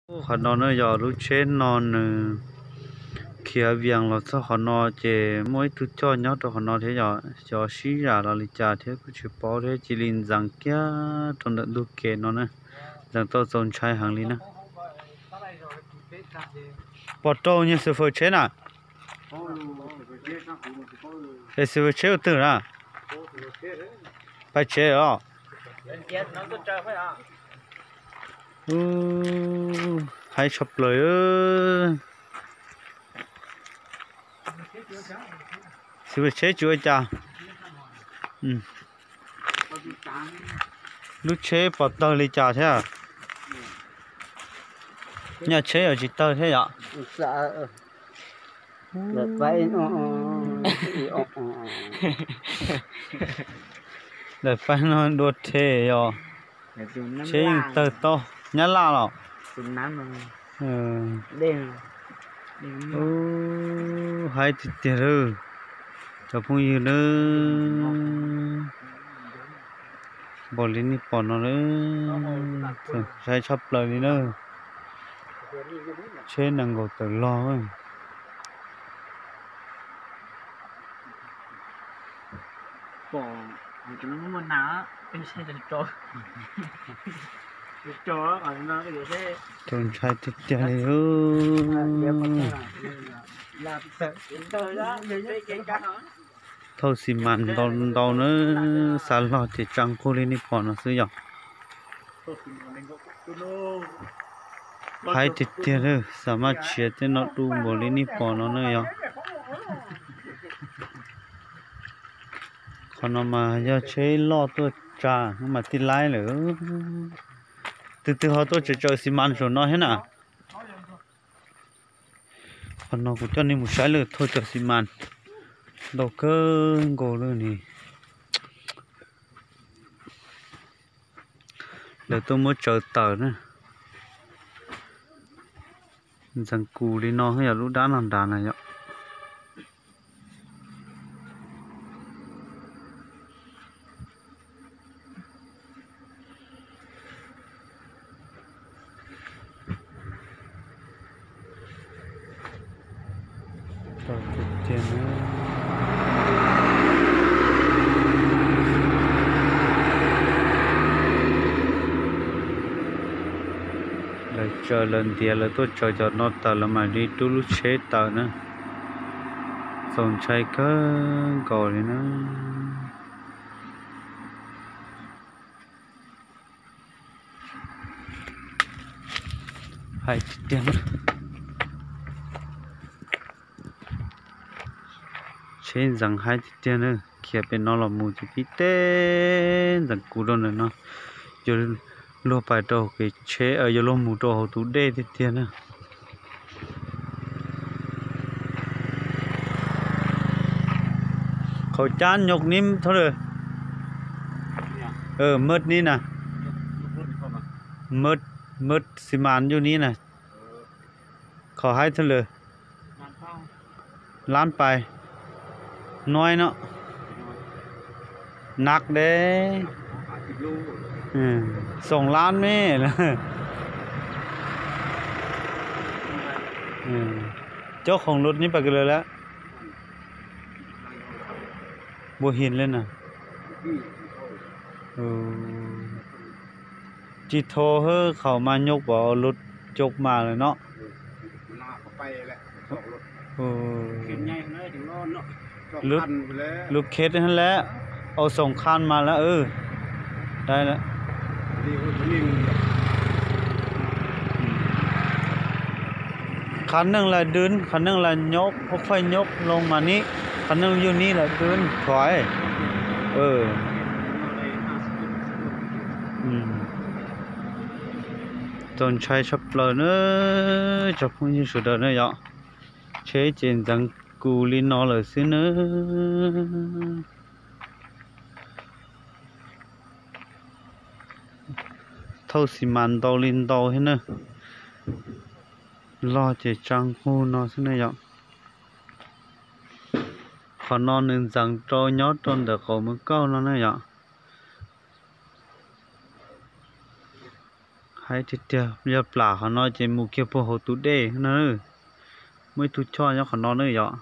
Qhov no na yog lub tsheb no nws khiav vias los txog qhov no ces muaj ib tug coj nyob rau qhov no thiab yog xyov sib zam los li cas thiab kuj tsis paub thiab cia li ntxeev kiag rau ntawm ntug kev no na. Ntxeev tau txaus ntshai heev li na. Pom raug nyias xwm fawm tsheb na. Es xwm fawm tsheb ua twg na? Pais tsev os. Haib tshaj plaws. Xwm fawm tsheb tsis ua cas. Lub tsheb pom tawg li cas thiab? Nyaj tsheb yuav tsis tawg thiab yom? Daim paib no dua rhe yog tsheb yeej tawg tau. Nyab laj los? Haib tiag tiag lawm cov phooj ywg na. Npaum li nej pom no na, txaus ntshai tshaj plaws li na. Tsheb nees nkaum tawm log. Txaus ntshai tiag tiag li. Thauj xi mas ntau ntau na, xav log ces tsa nqug li nej pom no xwb yog. Haib tiag tiag, xav maj tshiav tej no du npaum li nej pom no na yog. Qhov no mas yog tsheb loj tuaj tsa mas tij laib lawm. Tus twg ho tuaj tsaws tsaws xi mas saum no thiab na? Qhov no kuv coj nej mus saib lawm, thauj cov xi mas ntau kawg nkaus li ni. Lawv tuaj muab tsaws tawm na. Ntxeev kus li no yog lub dab no nrad na yom. Lawv tsaws lawv ntiav lawv tuaj tsaws cov no tawm lawv mam li rub lub tsheb tawm na. Txaus ntshai kawg nkaus li na. Haib tiag tiag na. Tsheb ntxeev haib tiag tiag na, khiav pem no los mus ces tib teb ntxeev kus rau ntawm no, yuav luag pais rau kev tsheb, yuav luag mus rau hauv tus dej tiag tiag na. Qhov cab nyoj nib thab lawm, mawb nib na, mawb xi mas nyoj nib na. Qhov haib thab lawm, lab pais, nuaib no, nag deb, xoom lab me. Cov khoom lus nib pas kws lawm lawm, npu hin le na. Tsis tho hwb, qhov mas nyuj pom lus cov mas lawm no. Lub khet lawm, au xoom khaj mas lawm. Qhov neeg las dwn, qhov neeg las nyuj, qhov nyuj loo mas nib, qhov neeg yug nib las dwn thuav. Txaus ntshai tshaj plaws na, tsoom phooj ywg sawv daws na yom. Tsheb ces ntxeev kus li no lawm xwb na. Thauj xi mas ntau li ntau thiab na. Log ces tsa nqug no xwb na yom. Qhov no nws ntxeev rau nyob rau ntawm qaum mws kauj no na yom. Haib tiag tiag, yog plam qhov no ces mus kiag puag hauv tus dej na. Muaj ib tug choj nyob qhov no na yom.